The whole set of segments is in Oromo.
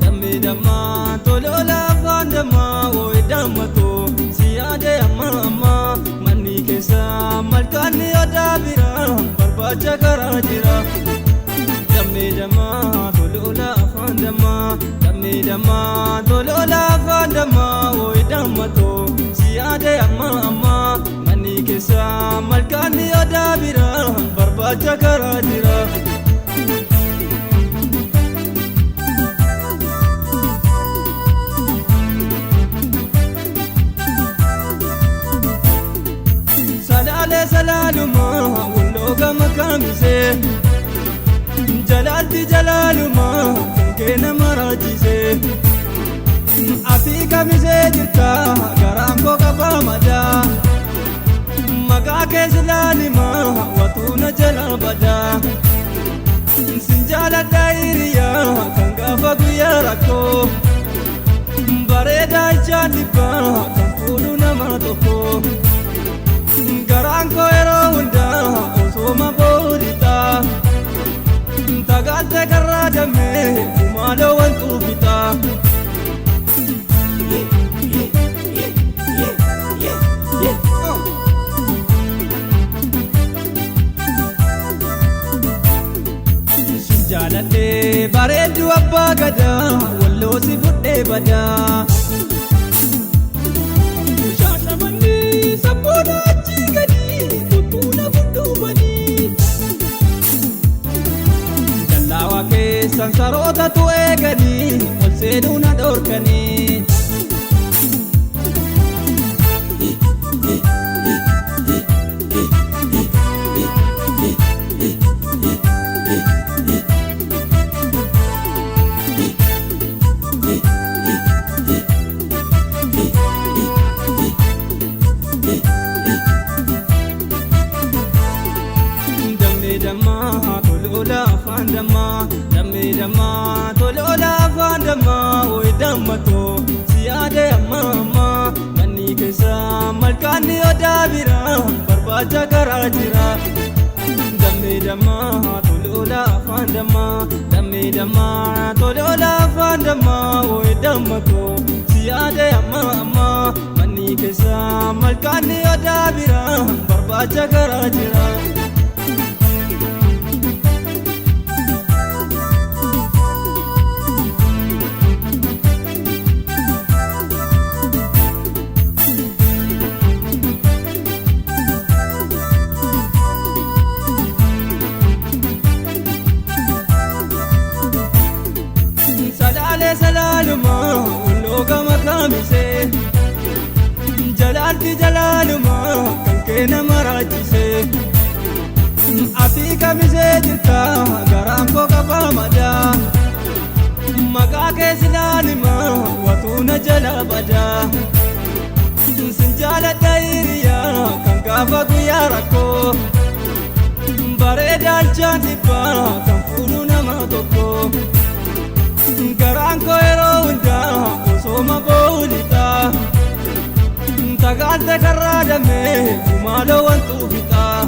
Dammee dammaa toloola afaan dammaa wooyi dammatoo si yaade amma amma manni keessa malkaanni odaa bira barbaacha karaa jira. Dammee dammaa toloola afaan dammaa dammee dammaa toloola afaan dammaa wooyi dammatoo si yaade amma amma manni keessa malkaanni odaa bira barbaacha karaa jira. Salaalee salaalumaa walloo gama kaamisee jalaalti jalaalumaa kan kee nama raajisee ati kamisee jirta garaan koo qabaa madaa maqaa kee silaalimaa watuu na jala badaa sin jaaladha hiriyaa kan gaafa guyyaa rakkoo bareedaa ijaan dhibbaa kan fuudhu nama tokko. Garaan koo yeroo hundaa osooma boolixaa tagaalte karraa dammee kumaaloo wantuu bitaa. Jaaladhee bareedduu abbaa gadaa walloo si fudhee badaa. Shaashamannee sabboona achii gadi tuttuuna fudhuubanii. Dallaawaa keessan sarootatu eeganii ol seenuu na dhorkanii. Dammee dammaa toloola afaan dammaa dammee dammaa toloola afaan dammaa wooyi dammatoo si yaade amma amma manni keessa malkaanni odaa bira barbaacha karaa jira. Dammee dammaa toloola afaan dammaa dammee dammaa toloola afaan dammaa wooyi dammatoo si yaade amma amma manni keessa malkaanni odaa bira barbaacha karaa jira. Salaalee salaalumaa walloo gama kaamisee jalaalti jalaalumaa kan kee nama raajisee ati kamisee jirta garaan koo qabaa madaa maqaa kee silaalimaa watuu na jala badaa sin jaaladha hiriyaa kan gaafa guyyaa rakkoo bareedaa ijaan dhibbaa kan fuudhu nama tokko. Garaan koo yeroo hundaa osooma boolixaa tagaalte karraa dammee kumaaloo wantuu fixaa.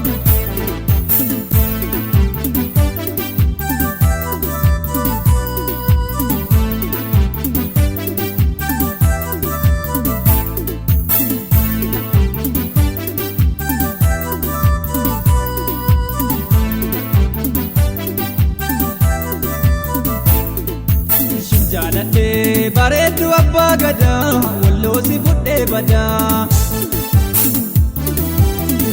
Jaaladhee bareedduu abbaa gadaa walloo si fudhee badaa.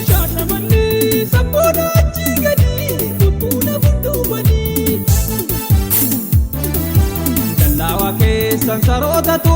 Shaashamannee sabboona achii gadi tuttuuna fudhuubanii. Dallaawaa keessan sarootatu